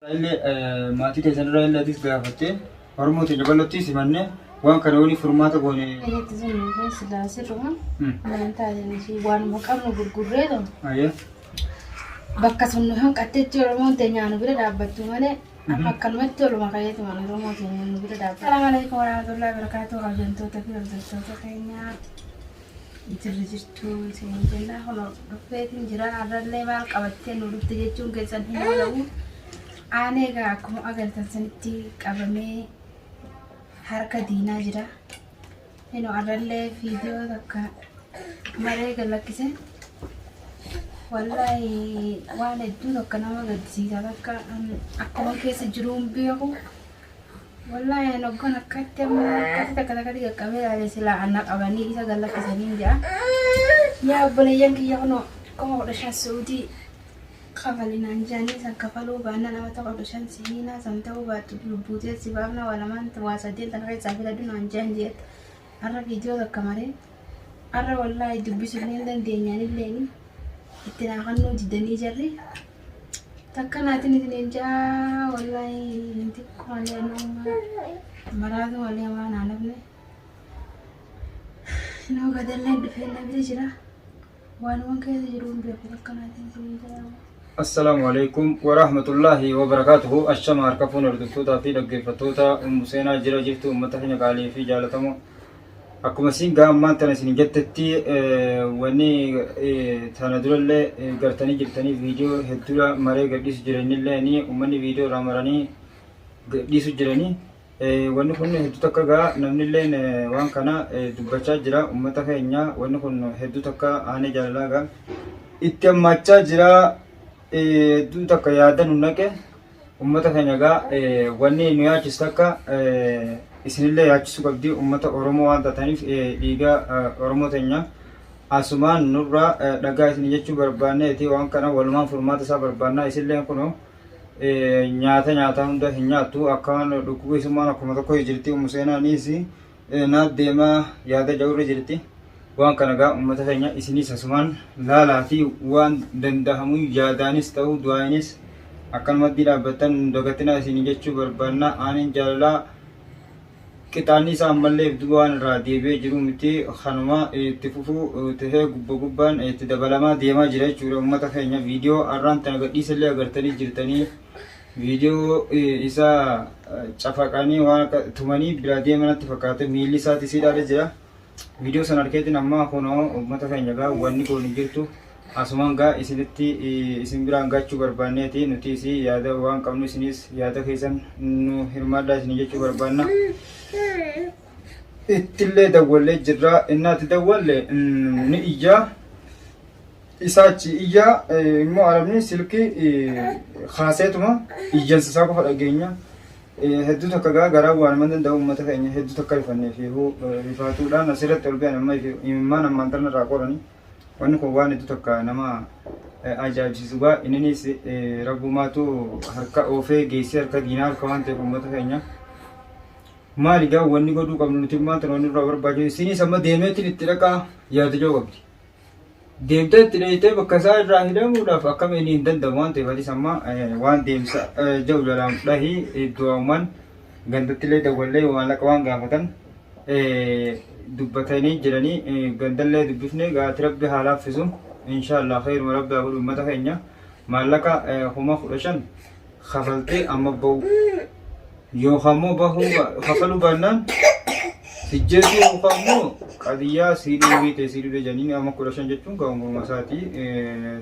Illee maatii keessan irraa illee atis gaafattee Oromoo teenya bal'ootti simannee waan kana waliif furmaata goone. Itti sun silaa sirruma waan taatee ishee waanuma qabnu gurgurreetu Ayyee. bakka sun nu hanqatteetti Oromoon teenya nu bira dhaabbattu malee amma akkanumatti oluma ka'eetuma Oromoo teenya nu bira dhaabbatu. Salaamu alaikum warahmatullahi wabarakatuh kabajamtoota fi hordoftoota keenyaa. Jirri jirtu isin jenna kun dhufeetiin jira har'allee maal qabattee nu dhufte jechuun keessan hin oolamu. Aanee egaa akkuma agartan sanitti qabamee harka diinaa jira. Inuu har'allee viidiyoo takka maree gad lakkise. Wallaahi waan hedduu tokko nama gaddisiisa takka akkuma keessa jiru hin beeku. Wallaahi ani hoggan akkatti amma akkatti takka takkatti qaqqabee ilaale silaa anna qabanii isa gad lakkisanii hin jedha. Yaa obboleeyyan kiyya kunoo 15,000 Su'uudii kafali naan jedhanii san kafaluu baannaan amata 15 si hiinaa san ta'uu baattu lubbuutee si baafna waa lamaan waa sadeen tana keessaa filadhu naan jedhan jedhe. Har'a viidiyoo takka maree har'a wallaahi dubbisuullee hin dandeenyaanilleeni itti naa kennuu didanii jarri. Takka naatiin isiniin ja'a wallaahi xiqqoo malee nama maraatu malee waan aan hafne. Inoo gadalleen dhufee na bira jira. Waanuman keessa jiru hin beeku takka naatiin isiniin ja'a. Assalaamu alaikum wa rahmatullahi wa barakaatuhu. Ashama harka fuune hordoftootaa fi dhaggeeffattoota Ummu Seenaa jira jirtu uummata keenya qaalii fi jaalatamoo. Akkuma isin gaa ammaan tana isin jettetti wanni tana durallee gartanii jirtanii viidiyoo hedduudha maree gadhiisu jiranillee ni uummanni viidiyoo irraa maranii gadhiisu jiranii. Wanni kun hedduu takka gaa namnilleen waan kana dubbachaa jira uummata keenya wanni kun hedduu takka aanee jaalalaa gaa itti hammaachaa jira hedduu takka yaada nu naqe. Ummata keenya egaa wanni nu yaachisu takka isinillee yaachisuu qabdi ummata Oromoo waan taataniif dhiiga Oromoo teenya asumaan nurraa dhagaa isin jechuu barbaanneeti waan kana walumaan furmaata isaa barbaannaa isinilleen kunoo nyaata nyaataa hunda hin nyaattu akka waan dhukkuba isummaan akkuma tokko jirti ummu seenaanis naat deemaa yaada ja'urra jirti. Waan kana gaa uummata keenya isinis asumaan laalaa fi waan dandahamu yaadaanis ta'u du'aayinis akkanumatti dhaabbattan nu dagatinaa isinii jechuu barbaanna. Aaneen jaalalaa qixaanni isaa ammallee duuba waan irraa deebi'ee jiru miti kanuma itti fufuu tahee gubba gubbaan itti dabalamaa deemaa jira jechuudha uummata keenya viidiyoo har'aan tana gadhiisallee agartanii jirtanii. Viidiyoo isaa cafaqanii waan akka tumanii biraa deeman natti fakkaate miilli isaati si ilaalee jira. Viidiyoo sana arkeetiin amma kunoo uummata keenya gaa wanni goonu jirtu asumaan gaa isinitti isin biraan gaachuu barbaanneeti nuti isii yaada waan qabnu isinis yaada keessan nu hirmaadhaa isin jechuu barbaanna. Ittillee dawwallee jirra innaatti dawwalle ni iyyaa. Isaa achi iyyaa immoo arabni silkii kaaseetuma iyyansa isaa qofa dhageenya. Hedduu takka gaa garaa waan nama danda'u uummata keenya hedduu takka rifannee fi rifaatuudhaan asirratti ol ba'an amma imimmaan ammaan tana irraa qorani. Wanni kun waan hedduu takka nama ajaa'ibsiisu gaa inninis rabbumaatu harka oofee geessee harka diinaa harka waan ta'eef uummata keenya. Maali gaa wanni godhuu qabnu nuti ammaan tana wanni irraa barbaachisu isinis amma deemeetiin itti dhaqaa yaada joo qabdi. Deemtee itti dheeytee bakka isaa irraa hidhamuudhaaf akkam inni hin danda'amu waan ta'eef atis amma waan deemsa jedhu jalaan dhahi du'aumaan gandattillee dawwallee maallaqa waan gaafatan dubbatanii jiranii gandallee dubbifne gaati rabbi haa laaffisu inshaallah khayruma rabbi haa godhu ummata keenya maallaqa 15,000 kafaltee amma ba'u yookaan immoo bahuu kafaluu baannaan sijjeesuu yookaan immoo qadiyyaa sii dhiibii ta'e sii dhibee jedhaniin amma 15 jechuun gaa umuruma isaati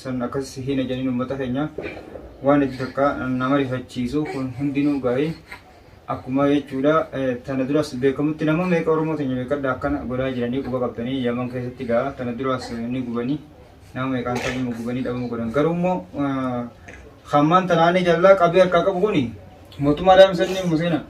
san akkas hina jedhaniin uummata keenya waan itti takka nama rifachiisu kun hundinuu gaa'ee akkuma jechuudha tana duras beekamutti nama meeqa Oromoo teenya beekadha akkana godhaa jiranii quba qabdanii Yaman keessatti gaa tana duras ni gubanii nama meeqaan qabuma gubanii dhabama godhan garuu immoo hammaan tanaanii jallaa qabee harkaa qabu kuni mootummaa daa'ima sanii museena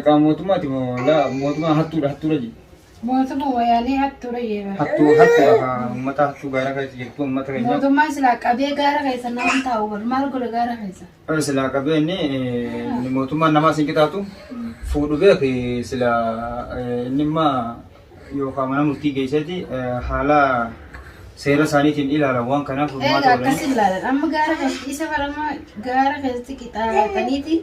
qaama mootummaati moo laa mootummaa hattuudha hattuudha jedhu Mootummaa wayaanee hattuudha jeera. hattuu hattuudha haa uummata hattuu gaara keessa jirtu uummata keenya Mootummaan silaa qabee gaara keessa nama hin taa'u bar maal godha gaara keessa. Silaa qabee inni mootummaan namaa sin qixaatu fuudhu beeki silaa inni immaa yookaan mana murtii geesseeti haala Seera isaaniitiin ilaalan waan kanaaf furmaata Egaa akkas godhanii. ilaalan. Amma gaara keessatti isa farama gaara keessatti qixaaxaniiti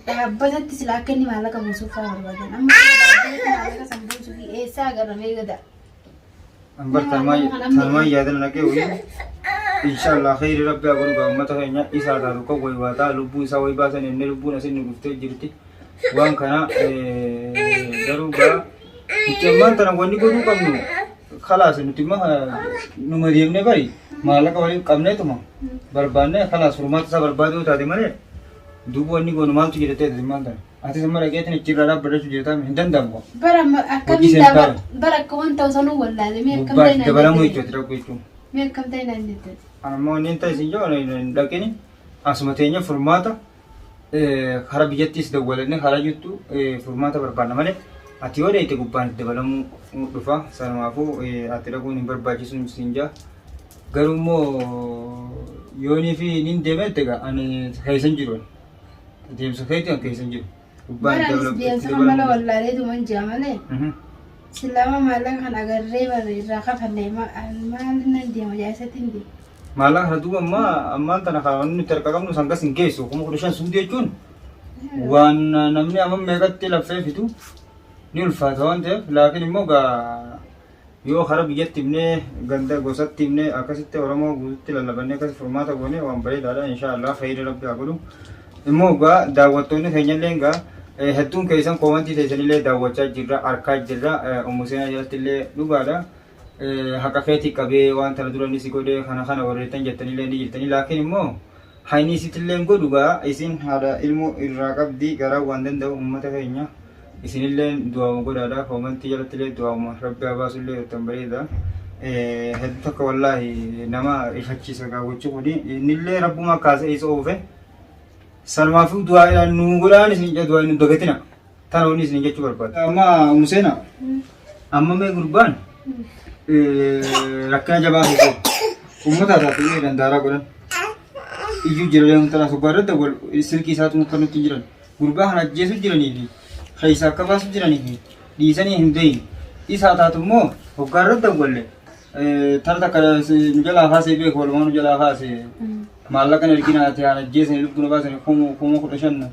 dhaabbatatti sila akka inni maallaqa buusuuf fa'aa barbaadan. Amma dhaabbatatti maallaqa san buusuuf eessaa agarramee gada. Ambar tanumaan yaadana naqee wayii inshallah khayri rabbi haa godhu gaa ummata keenya isaa taatu kan wayi waataa lubbuu isaa wayi baasan inni lubbuun asin nu dhuftee jirti waan kana garuu gaa nuti ammaan tana wanni godhuu qabnu kalaas nuti immoo numa deemnee bari maallaqa waliin qabneetuma barbaannee kalaas furmaata isaa barbaaduu taate malee duuba wanni goonu maaltu jira ta'e ammaan tana. Atis amma dhaqeetiin achirraa dhaabbachuu jirta hin danda'amu. Bara amma Hojii akkamiin seentaa. dhaaba bara akka waan ta'u sanuu wallaale mee akkam Gubbaa ta'e naan dabalamuu jette jechuudha dhaquu jechuun. mee akkam ta'e naan jette. Ani immoo inni ta'e isin jiru hin dhaqini asuma teenya furmaata karaa biyyattis dawwalanne karaa jirtu furmaata barbaanna malee ati yoo dheeyte gubbaan itti dabalamuu dhufa sanumaafuu ati dhaquun hin barbaachisu siin jaa garuu immoo yoonii fi nin deemette egaa ani keessan jiru deemsa keetii an keessan jiru gubbaan Bara itti anis dabalamuu deemsa itti kan mala dabalamuu wallaaleetuman jira malee silama maallaqa kan agarree barre irraa kafalle maal nan deema jaasatti hin deema. Maallaqa kana duuba ammaa ammaan tana kan nuti harka qabnu sangas hin geessu 15,000 suudii jechuun waan namni amma meeqatti laffee fidu ni ulfaata waan ta'eef laakiin immoo gaa yoo kara biyyatti himnee ganda gosatti himnee akkasitti Oromoo guututti lallabannee akkasi furmaata goone waan bareedaadha insha Allah khayri rabbi haa godhu immoo gaa daawwattoonni keenyallee gaa hedduun keessan koomantii teessanillee daawwachaa jirra arkaa jirra ummu seenaa jalatti illee dhugaadha. Haqa keetii qabee waan tana dura inni si godhee kana kana warreettan jettanillee ni jirtanii laakiin immoo hayni isitillee hin godhu gaa isin haadha ilmoo irraa qabdi garaa waan danda'u uummata keenya isinillee du'aama godhaadha koomantii jalatti illee du'aama rabbi haa baasullee jettan bareeda hedduu takka wallaahi nama rifachiisa gaa gochi kuni innillee rabbuma kaasee isa oofe sanumaafuu du'aa nu godhaan isin jedha du'aa nu dagatina. Tana wanni isin jechuu barbaada. Amma Museena amma mee gurbaan rakkina jabaa keessa uummata taate illee dandaaraa godhan. Iyyuu jira deemu tana gubbaa irratti wal silkii isaatu kan nutti hin jiran. Gurbaa kana ajjeesuu jiranii fi keessa akka baasu jiranii fi dhiisanii hin beeyne. Isaa taatu immoo hoggaa irratti dawwalle tara takka nu jalaa kaasee beeku walumaa nu jalaa kaasee maallaqa erginaa ta'an ajjeesanii lubbuu na baasanii 15,000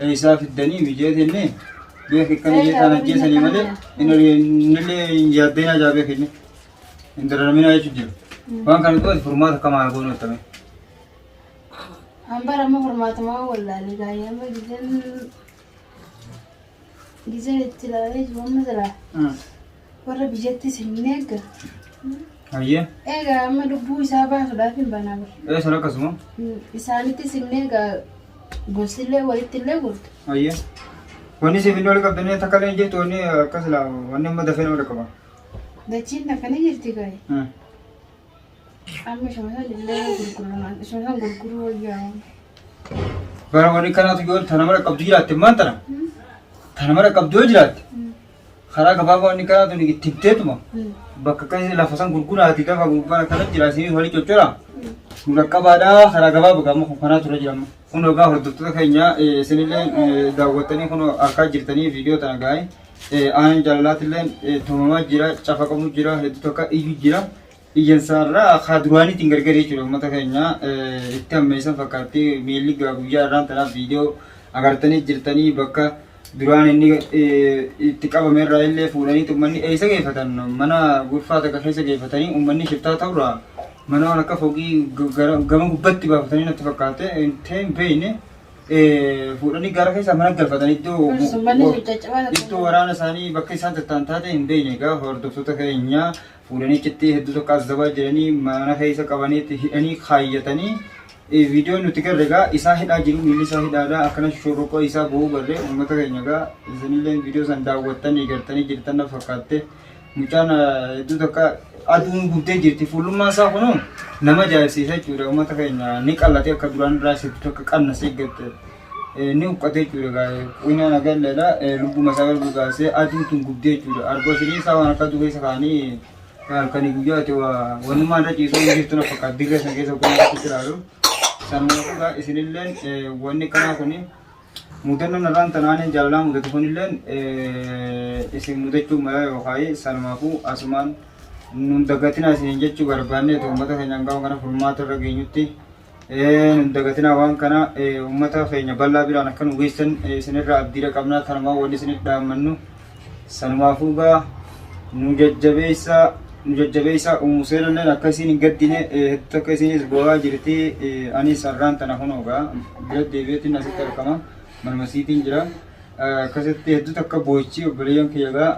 Eessaa fiddanii mijeetenne beek akkana jeetaan ajjeesanii malee innillee hin yaaddeenaa jaa beek inni hin dararaminaa jechuun jira. Waan kana du'as furmaata akka maal goonu jettame. An bara amma furmaatumaa wallaale gaayee amma gizeen gizeen itti ilaalee jiru amma silaa warra biyyattis hin eegga. Hayyee. Egaa amma lubbuu isaa baasuudhaaf hin banaa bara. Ee sun akkasuma. Isaanittis hin eegaa gosillee walitti illee gurtu. Hayyee. Wanni siif inni wal qabdanii takka illee hin jirtu wanni akkas laa wanni amma dafee nama dhaqqaba. Dachiin akkana jirti gaa'e. Amma ishuma san illee gurguruu ishuma san gurguruu wayyaa. Bara wanni kanaatu yoo tana mara qabdu jiraatte maal tana? Tana mara qabdu yoo jiraatte karaa gabaabaa wanni kanaatu ni itti himteetuma bakka akkasii lafa san gurguraati lafa gurbaan akkana jira isin walii coccora nu dhaqqabaadha karaa gabaabaa gaama kun kanaatu irra jira amma. Kun egaa hordoftoota keenya isinillee daawwattanii kun harkaa jirtanii viidiyoo tana gaa'e aanan jaalalaatillee tumamaa jira cafaqamu jira hedduu takka iyyu jira. Iyyansaarraa kaa duraaniitiin gargar jechuudha uummata keenya itti hammeessan fakkaatti miilli gaa guyyaa irraan tanaaf viidiyoo agartanii jirtanii bakka duraan inni itti qabame irraa illee fuudhanii uummanni eessa geeffatan mana gurfaa takka keessa geeffatanii uummanni shiftaa ta'urraa mana waan akka foqii gama gubbatti baafatanii natti fakkaate hin beekne fuudhanii gara keessa mana galfatanii iddoo Manni sun caccabaa iddoo waraana isaanii bakka isaan tattaan taate hin beekne egaa hordoftoota keenya fuudhanii achitti hedduu tokko as dabaa jiranii mana keessa qabanii hidhanii kaayyatanii viidiyoo nuti garre egaa isaa hidhaa jiru miilli isaa hidhaadha akkana shorroqoo isaa bu'uu garre uummata keenya egaa isinillee viidiyoo san daawwattanii gartanii jirtan na fakkaatte mucaan hedduu tokko aduun gubdee jirti fuulummaan isaa kunuu nama ajaa'ibsiisa jechuudha uummata keenya ni qallatee akka duraan irraa hedduu tokko qannasee gatte ni huqqate jechuudha egaa quinaan agalleedha lubbuma isaa garuu baasee aduun tun gubdee jechuudha argoo isaa waan akka aduu keessa kaa'anii halkanii guyyaa ati wannummaan irra ciisuu hin jirtu na fakkaata dirree sana keessa kun akkasitti ilaalu sanuma dhugaa isinilleen wanni kanaa kuni mudannoon irraan tanaaniin jaalalaa mudatu kunilleen isin mudachuu mala yookaan sanumaafuu asumaan Nun dagatinaa isiniin jechuu barbaanneetu uummata keenya hanga kana furmaata irra geenyutti nun dagatinaa waan kana uummata keenya bal'aa biraan akka nu geessan isinirraa abdiira qabnaa kanumaa wanni isinitti dhaammannu sanumaafuu gaa nu jajjabeessaa nu jajjabeessaa Ummu Seenalleen akka isiin hin gaddine hedduu akka isiinis boo'aa jirti anis har'aan tana kunoo gaa bira deebi'eetiin asitti argama manuma siitiin jira. Akkasitti hedduu takka boo'ichi obboleeyyan kiyya gaa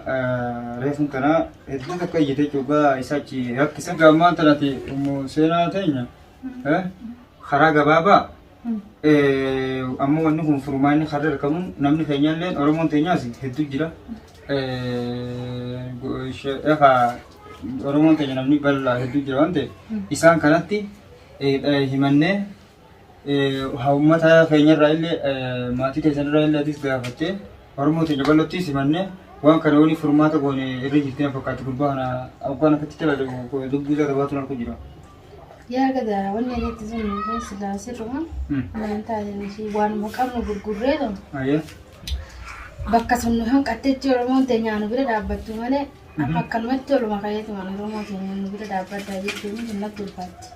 reefun tana hedduu takka iyyite jechuudha isa achi rakkisa. Gammaan tanati Ummu Seenaa teenya karaa gabaabaa ammoo wanni kun furmaanni karra argamu namni keenyallee Oromoon teenyaas hedduu jira. Oromoon teenya namni bal'aa hedduu jira waan ta'eef isaan kanatti himannee Uummata keenyarraa illee maatii keessanirraa illee atis gaafattee Oromoo teenya bal'oottis himannee waan kana waliin furmaata goone irra jirti na fakkaatti gurbaa kana waan akkatti talaale lubbuu isaa tabaatu narku jira. Yaa gadaa wanni ani itti sun kun silaa sirruma naan taate ishii waanuma qabnu gurgurree tun Ayyee. bakka sun nu hanqatteetti Oromoon teenya nu bira dhaabbattu malee amma akkanumatti oluma ka'eetuma Oromoo teenya nu bira dhaabbaddaa jechuun sun natti ulfaatti.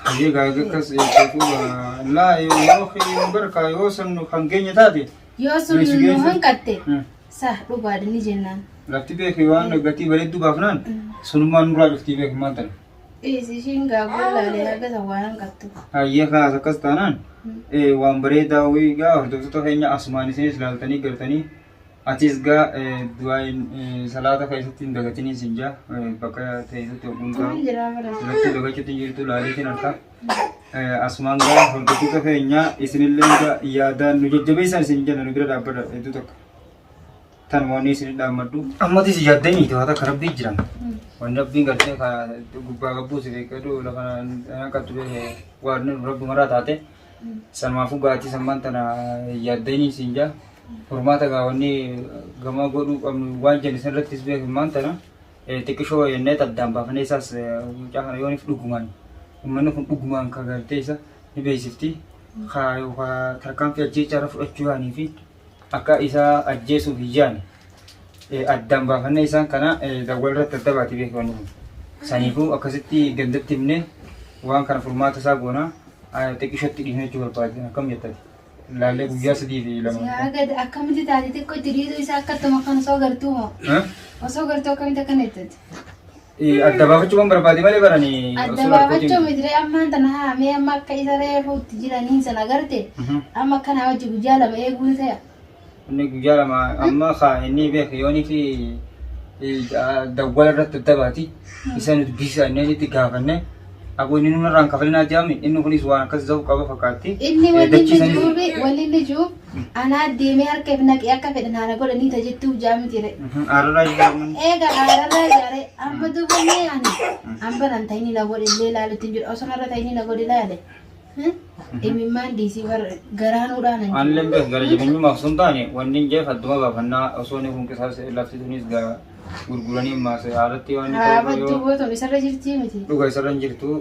Hayyee gaa akkas eeggatu laa yoo barka yoo san kan keenya taate. Yoo sun Geessu nu geessu. hanqatte sah dhugaadha ni jennaan. Lafti beeki waan gatii bareedduu baafnaan sunumaan nurraa dhuftii beeki maal tana. Dhiisi ishiin gaagoo laalee haga san waan hanqattu. Hayyee kaas akkas taanaan waan bareedaa wayii gaa hordoftoota keenya asumaan isinis laaltanii gartanii Atis gaa du'aayin salaata keessatti hin dagatinii sin jaa bakka teessutti ogguun gaa Turan jiraa bara. irratti dagachuutti hin jirtu laaliitiin harka. Asumaan gaa hordoftoota keenya isinillee gaa yaadaan nu jajjabeessan isin jenna nu bira dhaabbadha hedduu takka. Tan waan isin dhaammadhu. Ammatis yaaddanii waa takka rabbii jiran. Waan rabbiin gartee gubbaa gabbuu si beekadu lafa naqattu waan rabbi maraa taate. Sanumaafuu gaatii sammaan tana yaaddanii isin jaa. Furmaata gaa wanni gama godhuu qabnu waan jenne san irrattis beekummaan tana xiqqishoo jennee addaan baafnee isaas mucaa kana yooniif dhugumaan uummanni kun dhugumaan ka gartee isa ni beeksifti ka yookaan tarkaanfii ajjeechaa irra fudhachuu yaanii fi akka isa ajjeesuuf hin yaane addaan baafannee isaan kana dawwal irratti adda baati beeku wanni kun. Saniifuu akkasitti gandatti himnee waan kana furmaata isaa goona xiqqishootti dhiifne jechuu barbaade akkam jettati. Laallee guyyaa 3 fi 2. Yaa gad akkamitti taate xiqqoo itti dhiisuu isaa akkatuma kan osoo gartuu moo? Osoo gartuu akkamitti akkana jettati? Adda baafachuu waan barbaade malee barani. Adda baafachuu miti ree ammaan tana haa mee amma akka isa reefu itti jiraniin sana garte amma akkanaa wajji guyyaa 2 eeguu ni ta'a. Inni guyyaa 2 amma kaa inni beek yoonii fi dawwala irratti adda baati. Isa nuti bisa inni itti gaafanne. Aboo inni nurraa hin kafalinaa jedhame inni kunis waan akkas ta'u qaba fakkaatti. Inni wanni Dachii inni sanis juubi wanni inni juub anaa deemee harka if naqee akka fedhan haala godhanii tajittuu jaa miti re. Aararraa jedhamu. Eega haararraa ijaare amma duuba mee ani amma nan ta'ini na godhe illee ilaalutti hin jiru osoo narra ta'ini na godhe ilaale. Imimmaan dhiisii bar garaanuudhaan hin jiru. Anillee beeku gara jabeenyummaaf osoo hin taane wanni hin jeef adduma baafannaa osoo inni kun qisaas lafti sunis gaa gurguranii ammaas haalatti waan inni Haa ta'u badduu yoo gootuun isarra jirtii miti. dhuga isarra hin jirtu.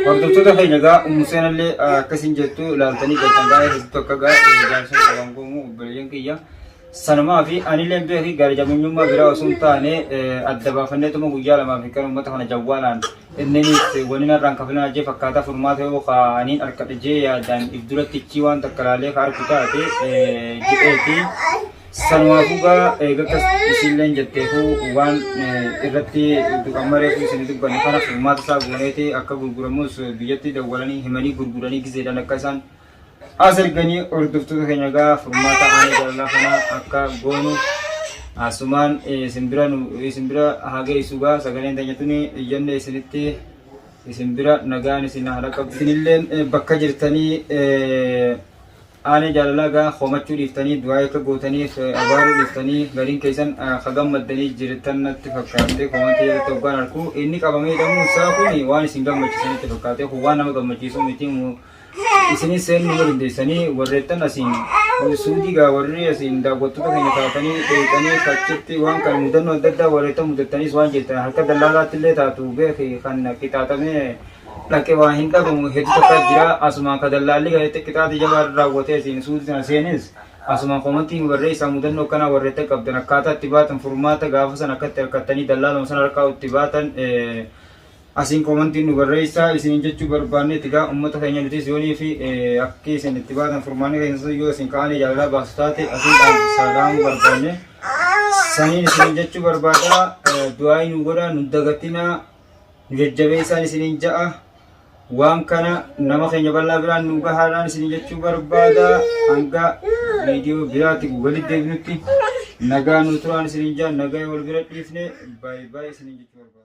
Hordoftoota keenya gaa Ummu Seenallee akkasiin jettu ilaaltanii galtan gaa hedduu takka gaa jaarsa waan goomu obboleeyyan kiyya. Sanumaa fi anillee beeki gara jabeenyummaa biraa osoo hin taane adda baafanneetuma guyyaa 2 fi kan uummata kana jawwaalaan inninis wani narraan kafalinaa jee fakkaataa furmaata yoo kaaniin harkadhe jee yaadaan if duratti ichii waan takka laalee ka argu taate jedheeti. Sanumaafuu gaa eega akkas isiilleen jetteefuu waan irratti amma reefu isin dubbanne kana furmaata isaa gooneeti akka gurguramus biyyatti dawwalanii himanii gurguranii gizeedhaan akka isaan as erganii hordoftoota keenya gaa furmaata aanee jaalalaa kana akka goonu asumaan isin bira isin bira haa geessu gaa sagaleen teenya tuni iyyanne isinitti isin bira nagaan isin haa dhaqqabdu. Isinilleen bakka jirtanii Aanee jaalalaa gaa komachuu dhiiftanii du'aa'ii akka gootaniif abaaruu dhiiftanii gariin keessan ka gammaddanii jirtan natti fakkaatte komantii irratti hoggaan arku inni qabamee hidhamuun isaa kun waan isin gammachiisan natti fakkaate kun waan nama gammachiisuu miti isinis seenuu numa dandeessanii warreettan asiin suudii gaa warri asiin daawwattoota keenya taatanii dheeyxanii achitti waan kana mudannoo adda addaa warreettan mudattaniis waan jirtan harka dallaalaatti illee taatu beeki kan qixaaxamee dhaqe waa hin dhabamu hedduu takka jira asumaan ka dallaalli gaheetti qixaaxii jabaa irra raawwatee asiin suuti sana seenes Asumaan komantii nu barreessaa mudannoo akkanaa warreetta qabdan akkaataa itti baatan furmaata gaafa san akkatti harkattanii dallaaluma sana harkaa itti baatan asiin komantiin nu barreessaa isiniin jechuu barbaanne itti gaa uummata keenya nutis yoonii fi akki isin itti baatan furmaanni keessa yoo isin ka'anii jaalalaa baasu taate asiin dhaamuu barbaanne saniin isiniin jechuu barbaada du'aa nu godhaa nu dagatinaa nu jajjabeessaan isiniin ja'a. Waan kana nama keenya bal'aa biraan nu gahaadhaan isin jechuu barbaada. Hanga viidiyoo biraatti walitti deebinutti nagaa nu turaan isiniin jaa nagaa wal bira dhiifne baay'ee baay'ee isiniin jechuu barbaada.